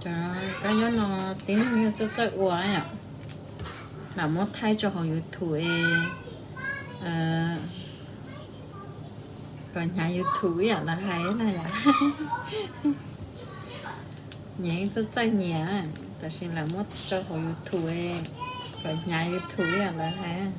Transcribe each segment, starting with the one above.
Kab nyob no tib neeg yeej txawj txawj ua yom, lam muab thaij tso hauv YouTube es kom hnyav YouTube ib yam lawv hais na yom. Nyias yeej txawj txawj nyias, tab sis lam muab tso hauv YouTube es kom hnyav YouTube ib yam lawv hais.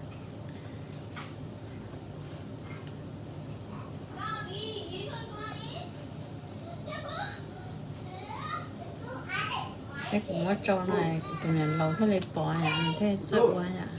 Thiab kuv muab tso no kuv tus niam laus thiaj li pom yom, nws thiaj txawj ua yom.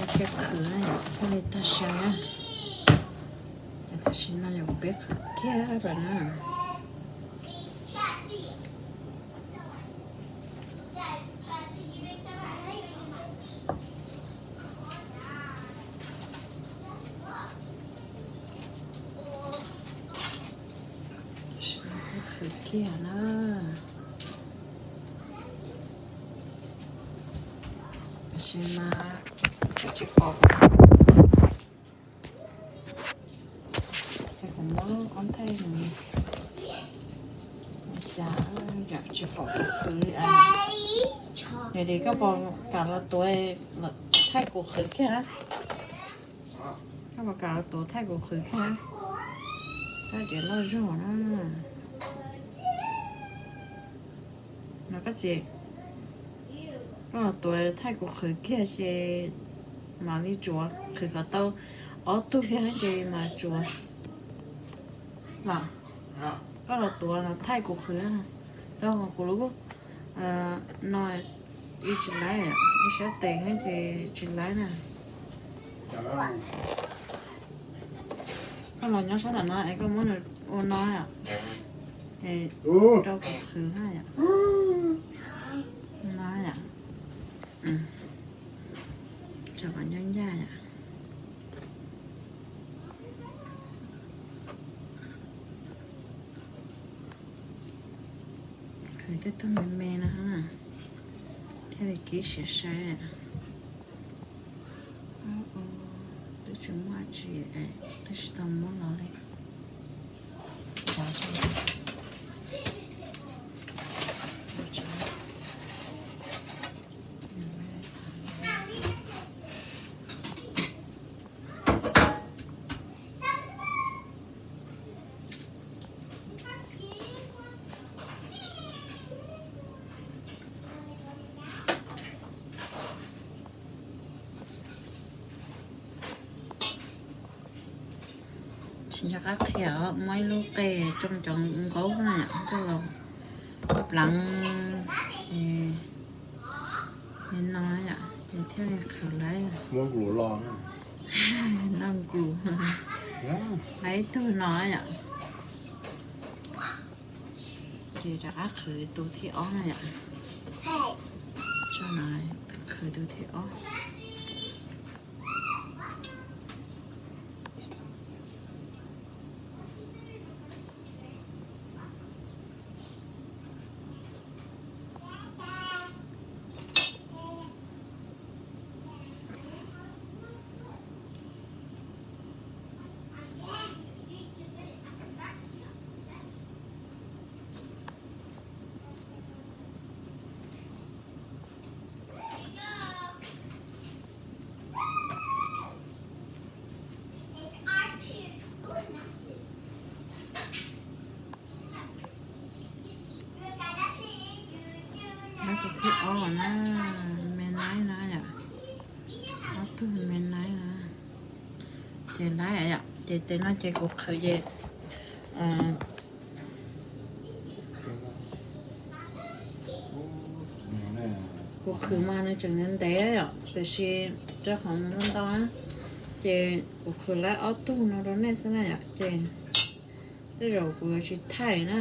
Ok, ces peb thiaj qhwv na yom, thiaj li tag sai na. Ces tam sim no yog peb qhwv kiag lawm na. Qhwv kiag na. Tab sis mas tsis pom, ces kuv muab ob thaij no, cas yam tsis pom kuv qhwv li. Yog li koj puas kam los tuav thaij kuv qhwv kiag? Koj puas kam los tuav thaij kuv qhwv kiag? Koj tias loj zog na. No koj txiv, koj los tuav thaij kuv qhwv kiag ces mam li tsuav, qhwv kom tau ob tug thiab ces mam tsuav los. Koj los tuav los thaij kuv qhwv, rau qhov kuv lub no ib tsis laib, ib sab tes ces tsis laib na. Koj los nyob sab tom no es koj muab nws ua no yom, es rau kuv qhwv na yom. No yom, tso kom ncaj ncaj yom. Qhwv tej tug me me no thiaj li kib siav sai. Twb tsis muaj tsi, twb tsis tau muab los li. Tsis nco qab qhia os, muab ib lub qe tsoo cov nkaub na yom, coj los pleev li no yom, ces thiaj li qhwv laib. Noj nkus, laib ib tug no yom. Ces rov qab qhwv tus thib ob na yom. Tso no, qhwv tus thib ob. Laib tus thib ob na, me laib na yom. Ob tug me laib na. Ces laib yom, ces tes no ces kuv qhwv ces kuv qhwv mas nws tseem ntev ntev yom, tiam sis rau qhov nws ntau ntau na, ces kuv qhwv laib ob tug no rau nej xwb na yom, ces tej zaum kuv yuav tsis thaij na,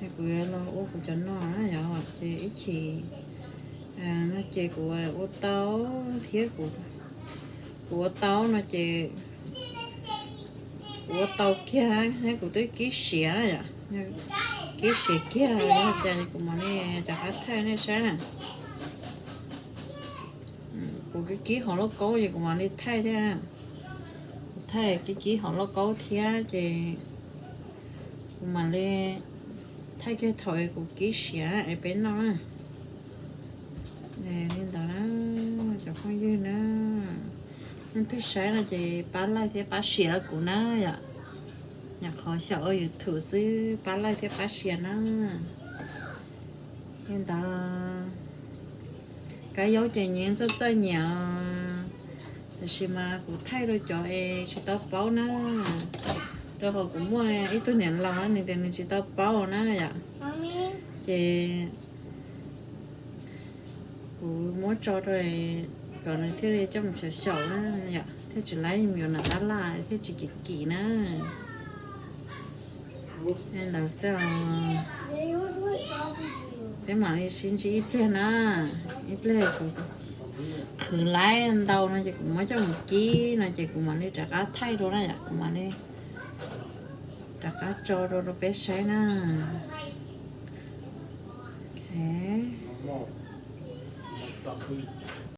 es kuv yuav los ua kuv cov no na yom, ces ib chim No ces kuv ua tau thiab, kuv ua tau no ces kuv ua tau kiag thiab kuv twb kib siav na yom. Kib siav kiag ces kuv mam li rov qab thaij nej saib na. Kuv kib kib hauv lauj kaub ces kuv mam li thaij thiab. Kuv thaij kib kib hauv lauj kaub thiab ces kuv mam li thaij kiag thaum kuv kib siav es peb noj na. Li ntawd na, cov phooj ywg na, leej twg saib no ces pab like thiab pab share rau kuv na yom. Nyuam qhuav xyaum ua YouTube xwb, pab like thiab pab share na. Li ntawd, kab yaub ces nyias txawj txawj nyiam, tiam sis mas kuv thaij rau cov es tsis tau paub na, rau qhov kuv muaj ib tug niam laus nws tias nws tsis tau paub na yom. Ces kuv muab tso rau kom nws thiaj li coj mus xyaum xyaum na yom, thiaj tsis laib mus yuav nam tab laj thiaj tsis kim kim na. Li ntawd xwb os. Peb mam li sib ntsib ib pliag na, ib pliag kuv qhwv laib ntau no ces kuv muab coj mus kib no ces kuv mam li rov qab thaij rau na yom, kuv mam li rov qab tso rau rau peb saib na.